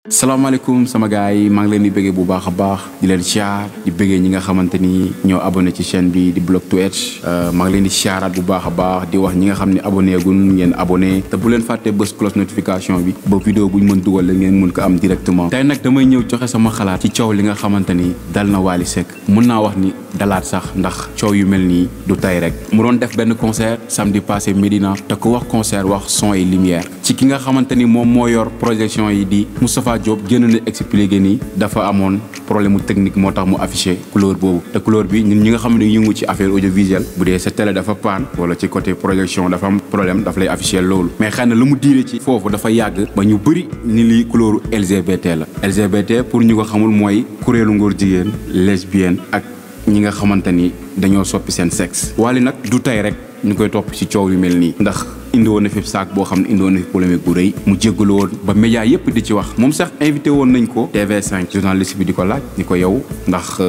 salaamaaleykum sama gars yi maa ngi leen di bëggee bu baax a baax di leen siyaar di bëggee ñi nga xamante ni ñoo abonné ci chaîne bi di Block to Edge maa ngi leen di siyaaraat bu baax a baax di wax ñi nga xam ne abonné gun ngeen abonné te bu leen fàtte bës cloche notification bi ba vidéo bu ñu mën dugal la ngeen mën ko am directement. tey nag damay ñëw joxe sama xalaat ci coow li nga xamante ni dal na Wally Seck mun naa wax ni dalaat sax ndax coow yu mel nii du tey rek mu doon def benn concert samedi passé Médina te ku wax concert wax son et lumière ci ki nga xamante ni moom moo yor projection yi di Moustapha Diop génn na expliqué ni dafa amoon problème mu technique moo tax mu affiché couleur boobu te couleur bi ñun ñi nga xam ne yëngu ci affaire audiovisuelle bu dee sa télé dafa paan wala ci côté projection dafa am problème daf lay affiché loolu mais xëy na lu mu diire ci foofu dafa yàgg ba ñu bëri ni lii couleur LGBT la LGBT pour ñu ko xamul mooy kuréelu ngóor jigéen lesbienne ak ñi nga xamante ni dañoo soppi seen sexe. Wally nag du tey rek ñu koy topp ci coow yu mel nii ndax indi woon na fi saak boo xam ne indi woon na fi polémique bu rëy mu jéggalu woon ba média yëpp di ci wax moom sax invité woon nañ ko TV5 journaliste bi di ko laaj ni ko yow ndax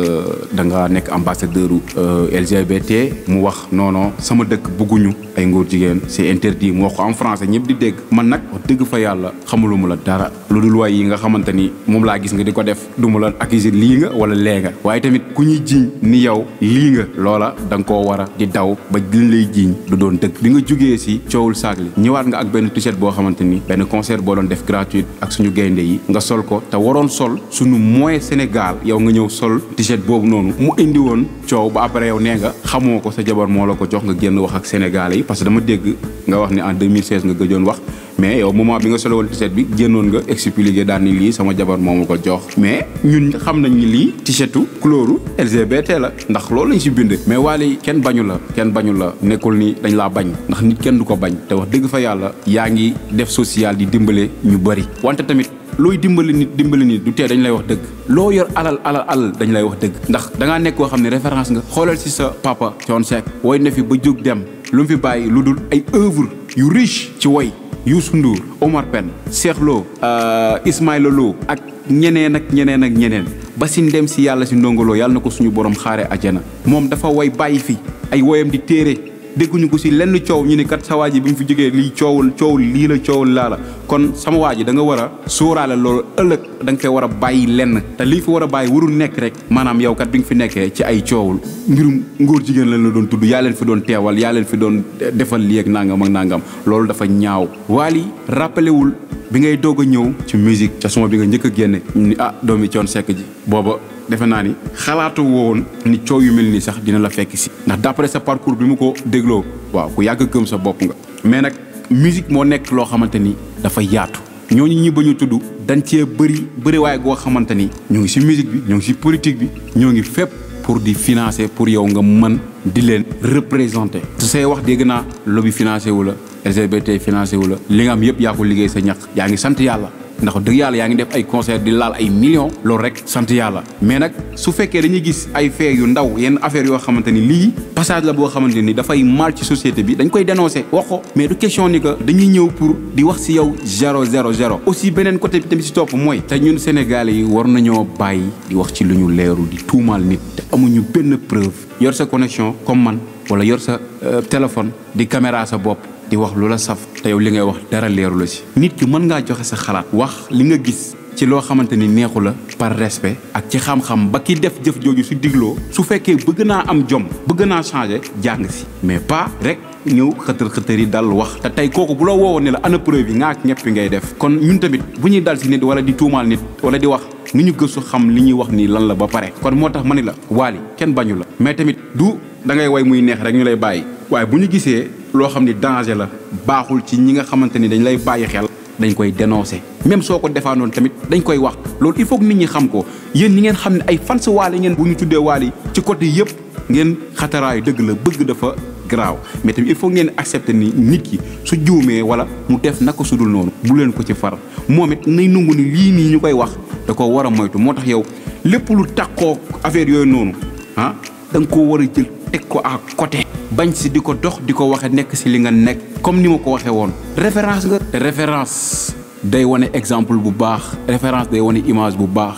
da nga nekk ambassadeur LGBT mu wax non sama dëkk bëgguñu ay ngóor jigéen c'est interdit mu wax ko en français ñëpp di dégg man nag wax dëgg fa yàlla xamuluma la dara lu dul waay yi nga xamante ni moom laa gis nga di ko def du ma la accuser lii nga wala lee nga waaye tamit ku ñuy jiiñ ni yow lii nga loola da nga koo war a di daw ba liñ lay jiiñ du doon dëgg bi nga jugee si coowul saag li ñëwaat nga ak benn t-shirt boo xamante ni benn concert boo doon def gratuite ak suñu gaynde yi nga sol ko te waroon sol suñu moyen Sénégal yow nga ñëw sol t-shirt boobu noonu mu indi woon coow ba après yow nee nga xamoo ko sa jabar moo la ko jox nga génn wax ak Sénégalais yi parce que dama dégg nga wax ni en 2016 nga gëjoon wax mais yow moment bi nga solo woon t-shirt bi génnoon nga expliqué daal ni lii sama jabar moo ma ko jox mais ñun xam nañ ni lii t-shirtu couleur LGBT la ndax loolu lañ si bind mais Wally kenn bañu la nekkul ni dañ laa bañ ndax nit kenn du ko bañ te wax dëgg fa yàlla yaa ngi def social di dimbale ñu bëri wante tamit looy dimbali nit du tee dañ lay wax dëgg loo yor alal dañ lay wax dëgg ndax dangaa nekk koo xam ne référence nga xoolal si sa papa Thione Seck woy na fi ba jóg dem lu mu fi bàyyi lu dul ay œuvre yu riche ci woy Youssou Ndour Omar Pène Cheikh Lo Ismaïla Lo ak ñeneen ba si ndem si yàlla si ndongoloo yàlla na ko suñu borom xaare ajana moom dafa woy bàyyi fi ay woyam di téere dégguñu ko si lenn coow ñu ne kat sa waa ji bi mu fi jógee lii coowul lii la coowul laa la kon sama waa ji da nga war a sóoraale loolu ëllëg da nga koy war a bàyyi lenn te lii fi war a bàyyi warul nekk rek maanaam yow kat bi nga fi nekkee ci ay coowul mbirum ngóor jigéen lañ la doon tudd yaa leen fi doon teewal yaa leen fi doon defal lii ak nangam loolu dafa ñaaw. Wally rappelé wul bi ngay doog a ñëw ci musique ca son bi nga njëkk a génne ni doomi Thione Seck ji booba defe naa ni xalaatu woon ni coow yu mel nii sax dina la fekk si ndax d'après sa parcours bi mu ko dégloo waaw ku yàgg gëm sa bopp nga mais nag musique moo nekk loo xamante ni dafa yaatu ñooñu ñi ba ñu tudd dañ cee bëri waaye goo xamante ni ñoo ngi si musique bi ñoo ngi si politique bi ñoo ngi fépp pour di financer pour yow nga mën di leen représenter su say wax dégg naa lobby financé wu la LGBT financé wu la li nga am yëpp yaa ko liggéey sa ñaq yaa ngi sant yàlla ndax dëgg yàlla yaa ngi def ay concert di laal ay millions loolu rek sant yàlla mais nag su fekkee dañuy gis ay fee yu ndaw yenn affaire yoo xamante ni lii passage la boo xamante ni dafay mal ci société bi dañ koy dénoncer wax ko mais du question ni que dañuy ñëw pour di wax si yow 000 aussi beneen côté bi tamit si topp mooy te ñun Sénégalais yi war nañoo bàyyi di wax ci lu ñu leeru di tuumaal nit te amuñu benn preuve yor sa connexion comme man wala yor sa téléphone di caméra sa bopp di wax lu la saf te yow li ngay wax dara leeru la si nit ki mën ngaa joxe sa xalaat wax li nga gis ci loo xamante ni neexu la par respect ak ci xam-xam ba ki def jëf jooju si digloo su fekkee bëgg naa am jom bëgg naa changer jàng si mais pas rek ñëw xëtër yi dal wax te tey kooku bu la woowoon ne la ana preuve yi ngaa ak ñëpp ngay def kon ñun tamit bu ñuy dal si nit wala di tuumaal nit wala di wax ni ñu gëstu xam li ñuy wax nii lan la ba pare kon moo tax ma ni la Wally kenn bañu la mais tamit du da ngay way muy neex rek ñu lay bàyyi waaye bu ñu gisee loo xam ni danger la baaxul ci ñi nga xamante ni dañ lay bàyyi xel dañ koy dénoncer même soo ko defaanoon tamit dañ koy wax loolu il faut que nit ñi xam ko yéen ñi ngeen xam ne ay fans Wally ngeen bu ñu tuddee Wally ci côté yëpp ngeen xataraayu dëgg la bëgg dafa garaaw mais tamit il faut ngeen accepter ni nit ki su juumee wala mu def naka su dul noonu bu leen ko ci far moom it nay nungu ni lii nii ñu koy wax da ko war a moytu moo tax yow lépp lu takkoo affaire yooyu noonu da nga koo war a jël teg ko à côté bañ si di ko dox di ko waxe nekk si li nga nekk comme ni ma ko waxee woon référence nga te référence day wane exemple bu baax référence day wane image bu baax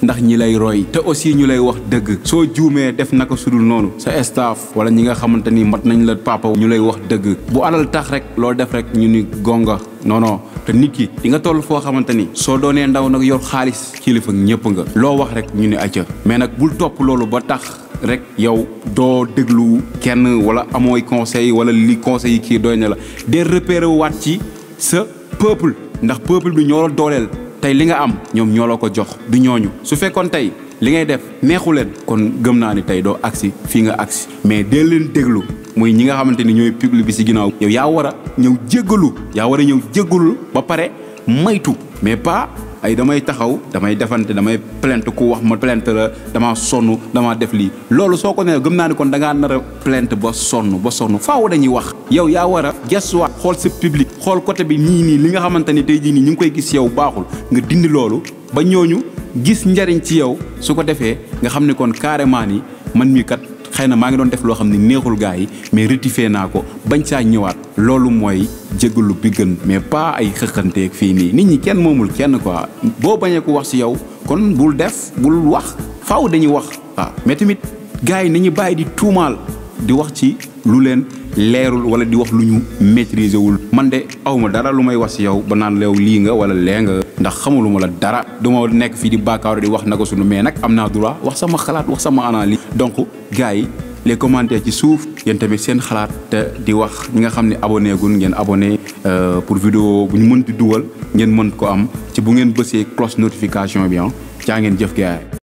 ndax ñi lay roy te aussi ñu lay wax dëgg soo juumee def naka sudul noonu sa staff wala ñi nga xamante ni mat nañ la papa ñu lay wax dëgg bu alal tax rek loolu def rek ñu ni gonga non te nit ki di nga toll foo xamante ni soo doonee ndaw nag yor xaalis kilifa ñëpp nga loo wax rek ñu ni acca mais nag bul topp loolu ba tax rek yow doo déglu kenn wala amooy conseil wala li conseil yi kii doy na la de repérer waat ci sa peuple ndax peuple bi ñoo la dooleel tey li nga am ñoom ñoo la ko jox du ñooñu su fekkoon tey li ngay def neexu leen kon gëm naa ni tey doo agsi fii nga agsi mais dee leen déglu muy ñi nga xamante ni ñooy public bi si ginnaaw yow yaa war a ñëw jéggalu ba pare maytu mais pas ay damay taxaw damay defante damay plainte ku wax ma plainte la damaa sonn damaa def lii loolu soo ko nee gëm naa ni kon da ngaa nar a plainte ba sonn faaw dañuy wax yow yaa war a gestuwaat xool sa public xool côté bi nii li nga xamante ni tey jii nii ñu ngi koy gis yow baaxul nga dindi loolu ba ñooñu gis njariñ ci yow su ko defee nga xam ne kon carrément ni man mii kat xëy na maa ngi doon def loo xam ne neexul gars yi mais rectifié naa ko bañ saa ñëwaat loolu mooy jégalu bi gën mais pas ay xëqanteeg fii nii nit ñi kenn moomul kenn quoi boo bañee ko wax si yow kon bul wax faaw dañuy wax waaw mais tamit gars yi nañu bàyyi di tuumaal di wax ci lu leen leerul wala di wax lu ñu maîtriser wul man de awma dara lu may wax si yow ba naan leew lii nga wala lee nga ndax xamuluma la dara duma nekk fii di baakaaru di wax naka sunu mais nag am naa droit wax sama xalaat wax sama analyse donc gars yi les commentaires ci suuf yéen tamit seen xalaat te di wax ñi nga xam ne abonné gun ngeen abonné pour vidéo bu ñu mën di dugal ngeen mën ko am ci bu ngeen bësee cloche notification bi jaa ngeen jëf gars yi